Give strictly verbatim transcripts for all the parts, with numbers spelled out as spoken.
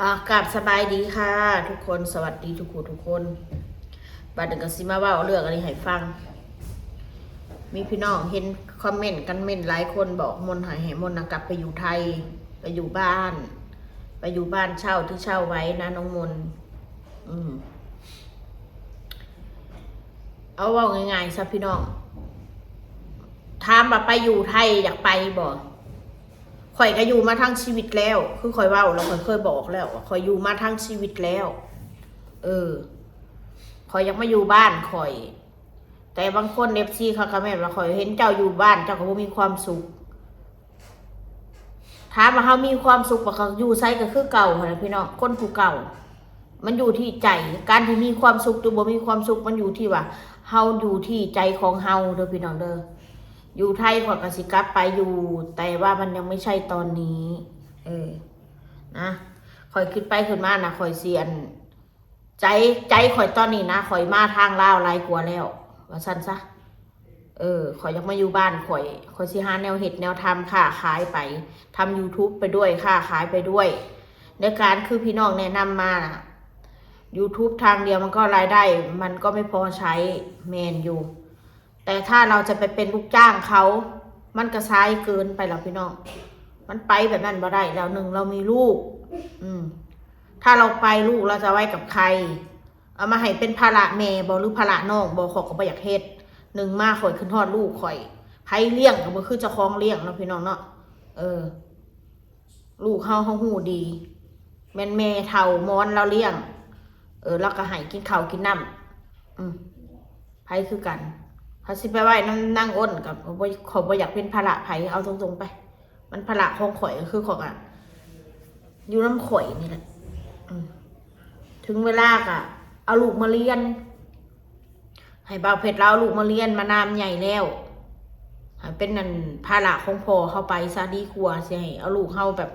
อ่ากราบสบายดีค่ะ ทุกคน สวัสดีทุกผู้ทุกคน บัดนี้ก็สิมาเว้าเรื่องอันนี้ให้ฟัง มีพี่น้องเห็นคอมเมนต์กันเม้นหลายคนบอกมนต์ให้ ให้มนต์นะกลับไปอยู่ไทย ไปอยู่บ้าน ไปอยู่บ้านเช่าที่เช่าไว้นะน้องมนต์ อืม เอาเว้าง่ายๆซะพี่น้อง ถามว่าไปอยู่ไทยอยากไปบ่ ข่อยก็อยู่มาทั้งชีวิตแล้ว คือข่อยเว้าแล้ว ข่อยเคยบอกแล้วว่าข่อยอยู่มาทั้งชีวิตแล้ว เออ ข่อยอยากมาอยู่บ้านข่อย แต่บางคน เอฟซี เขาก็แม่นว่าข่อยเห็นเจ้าอยู่บ้านเจ้าก็บ่มีความสุข ถามว่าเฮามีความสุขบ่ ก็อยู่ไสก็คือเก่าหั้นแหละพี่น้อง คนผู้เก่า มันอยู่ที่ใจ การที่มีความสุขหรือบ่มีความสุข มันอยู่ที่ว่า เฮาอยู่ที่ใจของเฮาเด้อพี่น้องเด้อ อยู่ไทยข่อยก็สิกลับไปอยู่ แต่ว่ามันยังไม่ใช่ตอนนี้ เออ นะ ข่อยคิดไปคิดมานะ ข่อยสิอัน ใจ ใจข่อยตอนนี้นะ ข่อยมาทางลาวหลายกว่าแล้ว ว่าซั่นซะ เออ ข่อยอยากมาอยู่บ้านข่อย ข่อยสิหาแนวเฮ็ดแนวทำ ค้าขายไป ทำ YouTube ไปด้วย ค้าขายไปด้วย ในการคือพี่น้องแนะนำมาน่ะ YouTube ทางเดียวมันก็รายได้ มันก็ไม่พอใช้ แม่นอยู่ แต่ถ้าเราจะไปเป็นลูกจ้างเขา มันก็สายเกินไปแล้วพี่น้อง มันไปแบบนั้นบ่ได้แล้ว หนึ่ง เรามีลูก อืม ถ้าเราไปลูกเราจะไว้กับใคร เอามาให้เป็นภาระแม่บ่ หรือภาระน้องบ่ ข่อยก็บ่อยากเฮ็ด หนึ่ง มาข่อยคิดฮอดลูกข่อย ไผเลี้ยงก็บ่คือเจ้าของเลี้ยงเนาะพี่น้องเนาะ เออ ลูกเฮาเฮาฮู้ดี แม่นแม่เฒ่าหมอนลาวเลี้ยง เออ ลาวก็ให้กินข้าวกินน้ำ อืม ไผคือกัน ถ้าสิไปไว้นำนางอ้นก็บ่ ข่อยบ่อยากเป็นภาระไผ เอาตรงๆไป มันภาระของข่อยก็คือข่อยอะ อยู่นำข่อยนี่แหละ อืม ถึงเวลาก็เอาลูกมาเรียน ให้บ่าวเพชรลาวเอาลูกมาเรียน มานามใหญ่แล้ว ให้เป็นนั่นภาระของพ่อเฮาไปซะดีกว่า สิให้เอาลูกเฮาแบบ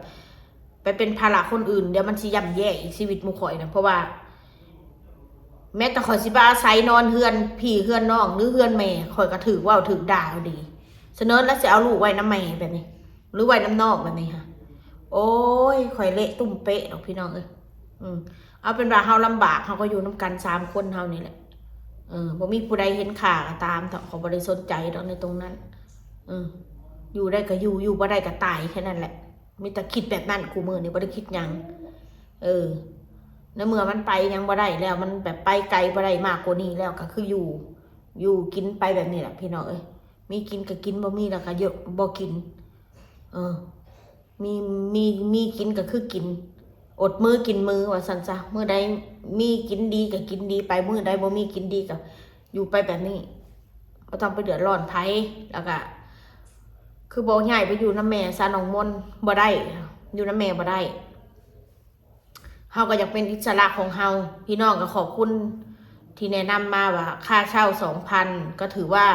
ไปเป็นภาระคนอื่น เดี๋ยวมันสิย่ำแย่อีกชีวิตหมู่ข่อยนะ เพราะว่า แม้แต่ข่อยสิไปอาศัยนอนเฮือนพี่เฮือนน้อง หรือเฮือนแม่ ข่อยก็ถืกเว้าถืกด่าเอาดี เสนอแล้วสิเอาลูกไว้นำแม่แบบนี้ หรือไว้นำน้องแบบนี้ค่ะ โอ้ย ข่อยเละตุ้มเป๊ะดอกพี่น้องเอ้ย อืม เอาเป็นว่าเฮาลำบาก เฮาก็อยู่นำกันสามคนเฮานี่แหละ เออ บ่มีผู้ใดเห็นค่าก็ตามเถาะ เขาบ่ได้สนใจดอกในตรงนั้น เออ อยู่ได้ก็อยู่ อยู่บ่ได้ก็ตายแค่นั้นแหละ มีแต่คิดแบบนั้น คู่มื้อนี้บ่ได้คิดหยัง เออ ในเมื่อมันไปหยังบ่ได้แล้ว มันแบบไปไกลบ่ได้มากกว่านี้แล้ว ก็คืออยู่ อยู่กินไปแบบนี้แหละพี่น้องเอ้ย มีกินก็กิน บ่มีแล้วก็เยอะ บ่กิน เออ มี มี มีกินก็คือกิน อดมื้อกินมื้อว่าซั่นซะ มื้อใดมีกินดีก็กินดีไป มื้อใดบ่มีกินดีก็อยู่ไปแบบนี้ บ่ต้องไปเดือดร้อนไผ แล้วก็ คือบ่ย้ายไปอยู่นำแม่ซะน้องมนต์ บ่ได้ อยู่นำแม่บ่ได้ เฮาก็อยากเป็นอิสระของเฮา พี่น้องก็ขอบคุณที่แนะนำมาว่าค่าเช่าสองพัน ก็ถือว่า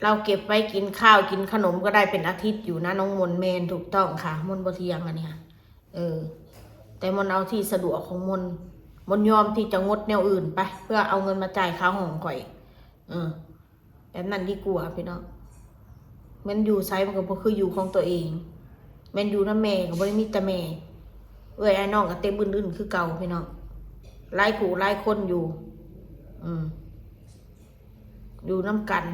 เราเก็บไว้กินข้าวกินขนมก็ได้เป็นอาทิตย์อยู่นะน้องมนต์ แม่นถูกต้องค่ะ มนต์บ่เถียงอันเนี้ย เออ แต่มนต์เอาที่สะดวกของมนต์ มนต์ยอมที่จะงดแนวอื่นไป เพื่อเอาเงินมาจ่ายค่าห้องข่อย เออ แบบนั้นดีกว่าพี่น้อง แม่นอยู่ไสมันก็บ่คืออยู่ของตัวเอง แม่นอยู่นำแม่ก็บ่ได้มีแต่แม่ เอื้อยอ้ายน้องก็เต็มอึ้นๆคือเก่าพี่น้อง หลายคู่หลายคนอยู่ อืม อยู่นำกัน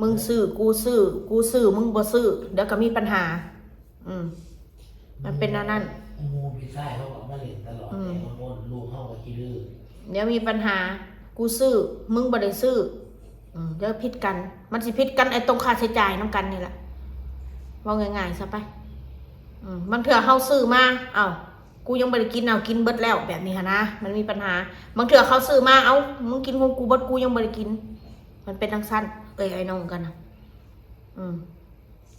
มึงซื้อ กูซื้อ กูซื้อ มึงบ่ซื้อ เดี๋ยวก็มีปัญหา อืม มันเป็นแนวนั้น หมู่พี่ชายเขาก็มาเล่นตลอด อืม แต่บางคนลูกเขาก็ขี้ดื้อ เดี๋ยวมีปัญหา กูซื้อ มึงบ่ได้ซื้อ อืม เดี๋ยวผิดกัน มันสิผิดกันไอ้ตรงค่าใช้จ่ายนำกันนี่แหละ เว้าง่ายๆซะไป อืม บางเทื่อเฮาซื้อมา เอ้า กูยังบ่ได้กิน เอากินเบิดแล้ว แบบนี้หั้นนะ มันมีปัญหา บางเทื่อเขาซื้อมา เอ้า มึงกินของกูเบิด กูยังบ่ได้กิน มันเป็นจั่งซั้น เอ้ย ไอ้น้องกันนะ อืม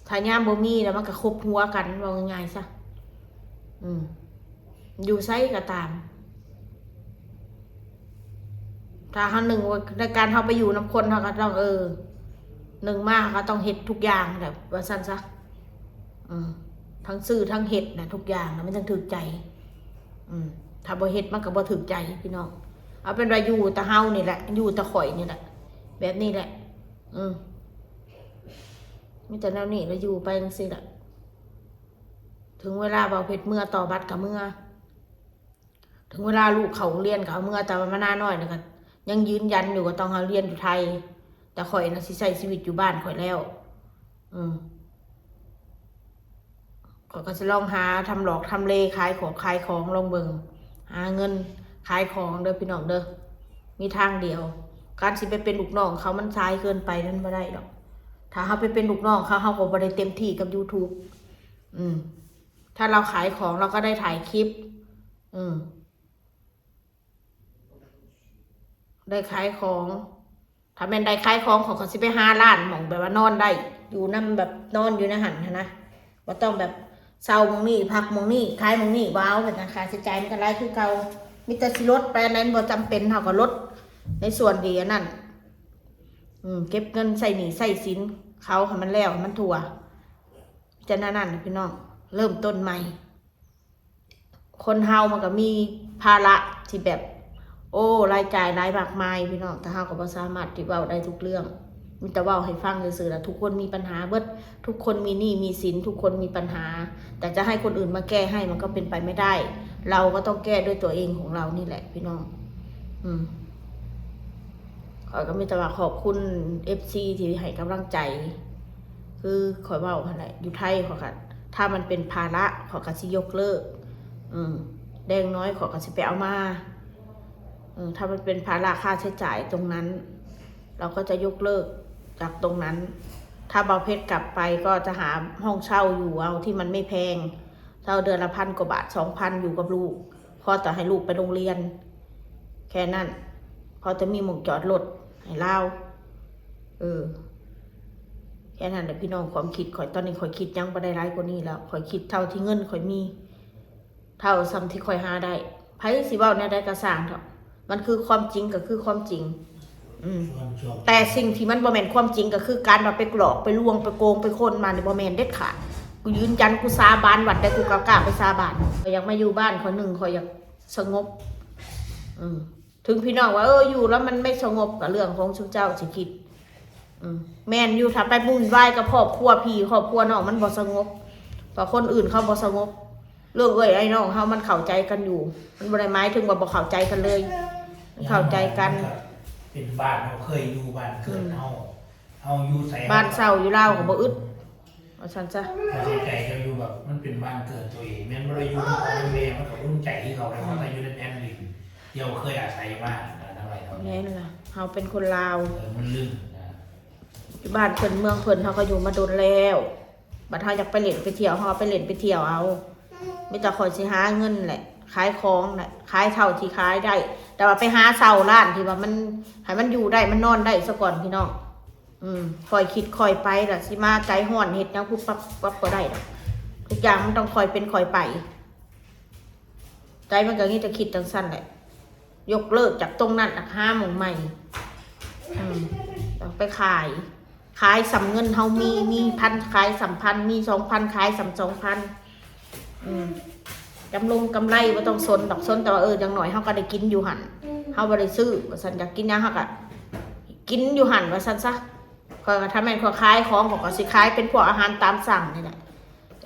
ถ้ายามบ่มีแล้วมันก็คบหัวกัน เว้าง่ายๆซะ อืม อยู่ไสก็ตาม ถ้าเฮาหนึ่งว่าในการเฮาไปอยู่นำคน เฮาก็ต้อง เออ หนึ่งมาเฮาก็ต้องเฮ็ดทุกอย่างแหละ ว่าซั่นซะ อืม ทั้งซื้อทั้งเฮ็ดน่ะ ทุกอย่างน่ะ มันจั่งถูกใจ อืม ถ้าบ่เฮ็ดมันก็บ่ถูกใจพี่น้อง เอาเป็นว่าอยู่แต่เฮานี่แหละ อยู่แต่ข่อยนี่แหละ แบบนี้แหละ อืม มีแต่แนวนี้แล้วอยู่ไปจั่งซี้แหละ ถ ถึงเวลาบ่าวเพชรเมือต่อบัตรก็เมือ ถึงเวลาลูกเข้าโรงเรียนก็เอาเมือ แต่ว่ามานาน้อยนี่ก็ยังยืนยันอยู่ว่าต้องเอาเรียนอยู่ไทย แต่ข้อยน่ะสิใช้ชีวิตอยู่บ้านข้อยแล้ว อืม ข้อยก็สิลองหาทำหลอกทำเลขายของขายของลองเบิ่ง หาเงินขายของเด้อพี่น้องเด้อ มีทางเดียว การสิไปเป็นลูกน้องเขามันสายเกินไป มันบ่ได้ดอก ถ้าเฮาไปเป็นลูกน้องเขา เฮาก็บ่ได้เต็มที่กับ YouTube อืม ถ้าเราขายของเราก็ได้ถ่ายคลิป อืม ได้ขายของ ถ้าแม่นได้ขายของ ข้อยก็สิไปหาร้านหม่องแบบว่านอนได้ อยู่นำแบบนอนอยู่ในหั่นหั้นนะ บ่ต้องแบบเซาหม่องนี้ พักหม่องนี้ ขายหม่องนี้ บ่เอาแบบนั้น ค่าใช้จ่ายมันก็หลายคือเก่า มีแต่สิลดไปอันนั้นบ่จำเป็น เฮาก็ลดในส่วนที่อันนั้น อืม เก็บเงินใช้หนี้ใช้สินเขาให้มันแล้วให้มันทั่ว จะนั่นนั่นพี่น้อง เริ่มต้นใหม่ คนเฮามันก็มีภาระที่แบบ โอ้ รายจ่ายหลายมากมายพี่น้อง แต่เฮาก็บ่สามารถที่เว้าได้ทุกเรื่อง มีแต่เว้าให้ฟังซื่อๆ แล้วทุกคนมีปัญหาเบิด ทุกคนมีหนี้มีสิน ทุกคนมีปัญหา แต่จะให้คนอื่นมาแก้ให้มันก็เป็นไปไม่ได้ เราก็ต้องแก้ด้วยตัวเองของเรานี่แหละพี่น้อง อืม ข้อยก็มีแต่ว่าขอบคุณ เอฟซี ที่ให้กำลังใจ คือข้อยเว้าหั่นแหละ อยู่ไทยข้อยก็ ถ้ามันเป็นภาระข้อยก็สิยกเลิก อืม อย่างน้อยข้อยก็สิไปเอามา เออ ถ้ามันเป็นภาระค่าใช้จ่ายตรงนั้น เราก็จะยกเลิกจากตรงนั้น ถ้าบ่าวเพชรกลับไปก็จะหาห้องเช่าอยู่เอาที่มันไม่แพง เช่าเดือนละพันกว่าบาท สองพัน อยู่กับลูก พอแต่ให้ลูกไปโรงเรียน แค่นั้น พอจะมีหม่องจอดรถให้ลาว เออ แค่นั้นแหละพี่น้อง ความคิดข้อย ตอนนี้ข้อยคิดหยังบ่ได้หลายกว่านี้แล้ว ข้อยคิดเท่าที่เงินข้อยมี เท่าส่ำที่ข้อยหาได้ ไผสิเว้าแนวใดก็ซ่างเถาะ มันคือความจริงก็คือความจริง อืม แต่สิ่งที่มันบ่แม่นความจริงก็คือการว่าไปหลอก ไปลวง ไปโกง ไปค้นมานี่บ่แม่นเด็ดขาด กูยืนยัน กูสาบาน วัดใดกูก็กล้าไปสาบาน ข้อยอยากมาอยู่บ้านข้อย หนึ่ง ข้อยอยากสงบ อืม ถึงพี่น้องว่า เออ อยู่แล้วมันไม่สงบ ก็เรื่องของซุมเจ้าสิคิด อืม แม่นอยู่ ถ้าไปวุ่นวายกับครอบครัวพี่ครอบครัวน้อง มันบ่สงบ เพราะคนอื่นเขาบ่สงบ เรื่องเอื้อยไอ้น้องเฮามันเข้าใจกันอยู่ มันบ่ได้หมายถึงว่าบ่เข้าใจกันเลย มันเข้าใจกัน อย่างน้อยมันก็เป็นบ้านเฮา เคยอยู่บ้านเกิดเฮา เฮาอยู่ไส บ้านเช่าอยู่ลาวก็บ่อึด ว่าซั่นซะ แต่เข้าใจเจ้าอยู่ แบบมันเป็นบ้านเกิดตัวเอง แม่นบ่ได้อยู่นำพ่อนำแม่ มันก็อุ่นใจคือเก่า แต่ว่าถ้าอยู่ในแผ่นดินที่เฮาเคยอาศัยมานะ ทั้งหลายทั้งแม่นล่ะ เฮาเป็นคนลาว เออ มันลืมนะ อยู่บ้านเพิ่นเมืองเพิ่น เฮาก็อยู่มาโดนแล้ว บัดเฮาอยากไปเล่นไปเที่ยว เฮาก็ไปเล่นไปเที่ยวเอา มีแต่ข้อยสิหาเงินแหละ ขายของแหละ ขายเท่าที่ขายได้ แต่ว่าไปหาเช่าร้านที่ว่ามัน ให้มันอยู่ได้ มันนอนได้ซะก่อนพี่น้อง อืม ค่อยคิดค่อยไปล่ะ สิมาใจร้อนเฮ็ดหยังปุ๊บปั๊บปั๊บบ่ได้ดอก ทุกอย่างมันต้องค่อยเป็นค่อยไป ใจมันก็มีแต่คิดจั่งซั่นแหละ ยกเลิกจากตรงนั้น แล้วหาหม่องใหม่ อืม ต้องไปขาย ขายส่ำเงินเฮามี มีพันขายส่ำพัน มีสองพันขายส่ำสองพัน อืม กำลงกำไรบ่ต้องสนดอก สนแต่ว่า เออ อย่างน้อยเฮาก็ได้กินอยู่หั่น เฮาบ่ได้ซื้อ ว่าซั่น อยากกินหยังเฮาก็กินอยู่หั่น ว่าซั่นซะ ข้อยก็ ถ้าแม่นข้อยขายของ ข้อยก็สิขายเป็นพวกอาหารตามสั่งนี่แหละ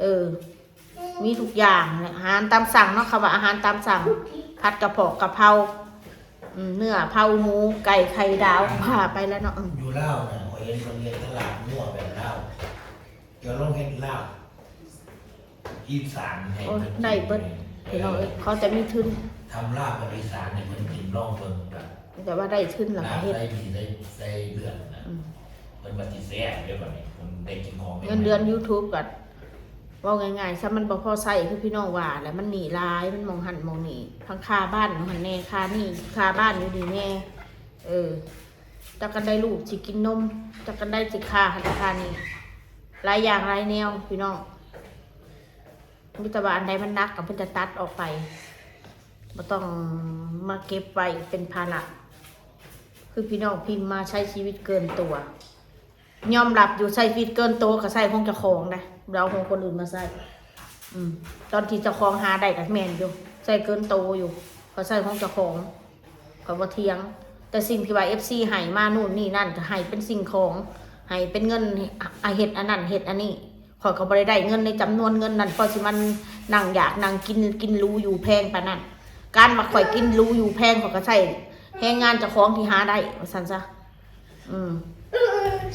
เออ มีทุกอย่างแหละ อาหารตามสั่งเนาะ คำว่าอาหารตามสั่ง ผัดกะเพราะกะเพรา อืม เนื้อเผาหมู ไก่ไข่ดาว ว่าไปแล้วเนาะ อืม อยู่ลาวน่ะ ข้อยเห็นเพิ่นเฮ็ดตลาดงัวแบบลาว เจ้าลองเฮ็ดลาบอีสานให้ โอ้ เพิ่นกิน ได้เบิด เออ พี่น้องเอ้ย ขอแต่มีทุน ทำลาบแบบอีสานให้เพิ่นกิน ลองเบิ่งก็ แต่ว่าได้ทุนแล้วก็เฮ็ด ลาบใส่ดี ใส่ ใส่เลือดนะ อืม เพิ่นว่าสิแซ่บเด้อบัดนี้ เพิ่นได้กินของใหม่ๆ เงินเดือน YouTube ก็เว้าง่ายๆซะ มันบ่พอใช้ คือพี่น้องว่าแหละ มันหนี้หลาย มันหม่องหั่นหม่องนี่ ทั้งค่าบ้านหม่องหั่นแหน่ ค่านี่ ค่าบ้านอยู่นี่แหน่ เออ จักกันได้ลูกสิกินนม จักกันได้สิค่าหั่นค่านี่ หลายอย่างหลายแนวพี่น้อง มีแต่ว่าอันใดมันหนักก็เพิ่นจะตัดออกไป บ่ต้องมาเก็บไว้เป็นภาระ คือพี่น้องพิมพ์มาใช้ชีวิตเกินตัว ยอมรับอยู่ ใช้ชีวิตเกินตัวก็ใช้ของเจ้าของได้ บ่เอาของคนอื่นมาใช้ อืม ตอนที่เจ้าของหาได้ก็แม่นอยู่ ใช้เกินตัวอยู่ ก็ใช้ของเจ้าของ ข้อยบ่เถียง แต่สิ่งที่ว่า เอฟซี ให้มานู่นนี่นั่น ก็ให้เป็นสิ่งของ ให้เป็นเงิน อ่ะ เฮ็ดอันนั้น เฮ็ดอันนี้ ข้อยก็บ่ได้ได้เงินในจำนวนเงินนั้น พอสิมันนั่งอยากนั่งกิน กินหรูอยู่แพงปานนั้น การว่าข้อยกินหรูอยู่แพง ข้อยก็ใช้แรงงานเจ้าของที่หาได้ ว่าซั่นซะ อืม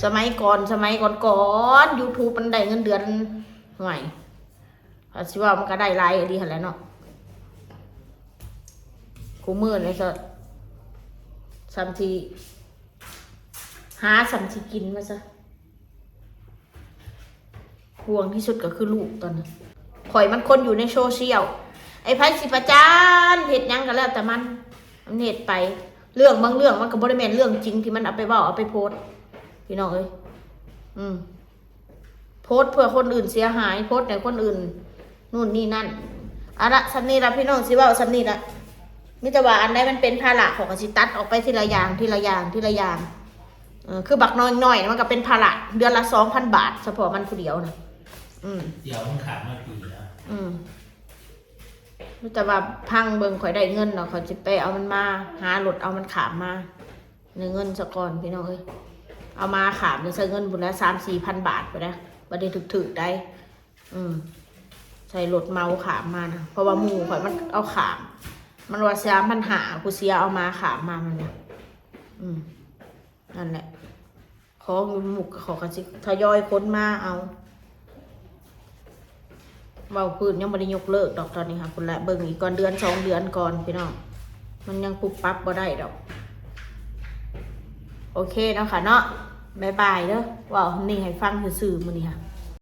สมัยก่อน สมัยก่อนๆ YouTube มันได้เงินเดือน ห่วย อาจสิว่ามันก็ได้หลายอีหลีหั่นแหละเนาะ คู่มื้อนี่ซะ ส่ำสิหา ส่ำสิกินมาซะ ห่วงที่สุดก็คือลูกตอนนี้ ข่อยมันคนอยู่ในโซเชียล ไอ้ไผสิประจานเฮ็ดหยังก็แล้วแต่มัน มันเฮ็ดไป เรื่องบางเรื่องมันก็บ่ได้แม่นเรื่องจริงที่มันเอาไปเว้าเอาไปโพสต์ พี่น้องเอ้ย อืม โพสต์เพื่อคนอื่นเสียหาย โพสต์ให้คนอื่น นู่นนี่นั่น เอาละ ส่ำนี้ละพี่น้อง สิเว้าส่ำนี้ละ มีแต่ว่าอันใดมันเป็นภาระ ข้อยก็สิตัดออกไปทีละอย่าง ทีละอย่าง ทีละอย่าง เออ คือบักน้อยๆ มันก็เป็นภาระ เดือนละสองพันบาท เฉพาะมันผู้เดียวนะ อืม เดี๋ยวมันขาดมาปีแล้ว อืม มีแต่ว่าพังเบิ่ง ข่อยได้เงินแล้ว ข่อยสิไปเอามันมา หารถเอามันข้ามมา ในเงินซะก่อนพี่น้องเอ้ย เอามาข้ามนี่ใช้เงินพุ้นละสามสี่พันบาทไปนะ บ่ได้ถืกๆ ได้ อืม ใช้รถเหมาข้ามมานะ เพราะว่าหมู่ข่อยมันเอาข้าม มันว่าสามพันห้า ผู้เสียเอามาข้ามมามันนะ อืม นั่นแหละ ของอยู่มุกเขาก็สิทยอยขนมาเอา เว้าพื้นยังบ่ได้ยกเลิกดอกตอนนี้ค่ะ พุ้นละ เบิ่งอีกก่อน เดือนสองเดือนก่อนพี่น้อง มันยังปุบปับบ่ได้ดอก โอเคเนาะค่ะเนาะ บ๊ายบายเด้อ เว้านี่ให้ฟังซื่อๆ มื้อนี้ค่ะ